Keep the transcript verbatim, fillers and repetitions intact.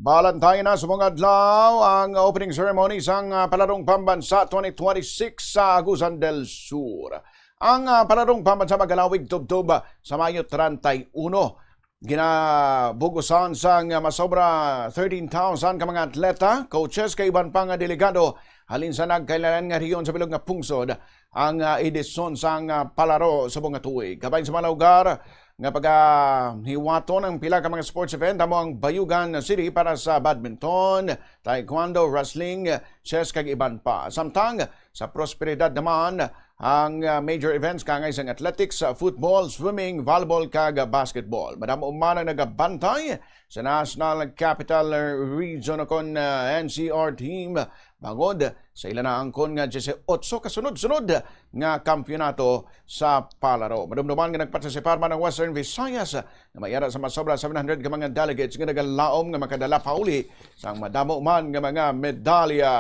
Balantayan na sa mga adlaw ang opening ceremony sang, ah, Palarong Pambansa twenty twenty-six sa Agusan del Sur. Ang, ah, Palarong Pambansa magalawig tubtob, ah, sa Mayo treinta y uno. Ginabugusan sang, ah, masobra thirteen thousand ka mga atleta, coaches, kag iban pa nga delegado halin sa nagkailanan nga rehiyon sa bilog nga pungsod ang, ah, edisyon sang, ah, palaro subong nga tuig. Kabay sa mga lugar nga pagahiwaton ang pila ka mga sports event, amo ang Bayugan City para sa badminton, taekwondo, wrestling, chess, kag iban pa. Samtang sa Prosperidad naman, ang, ah, major events kaangay sang athletics, ah, football, swimming, volleyball, kag, ah, basketball. Madamo man ang nagabantay sa National Capital Region o kon, ah, N C R team bangod sa ila naangkon nga diyesotso ka sunod-sunod nga kampiyonato sa palaro. Madumduman nga nagpartisipar man ang Western Visayas nga may ara sa masobra seven hundred ka mga delegates nga nagalaom nga makadala pauli sang madamo man nga mga medalya.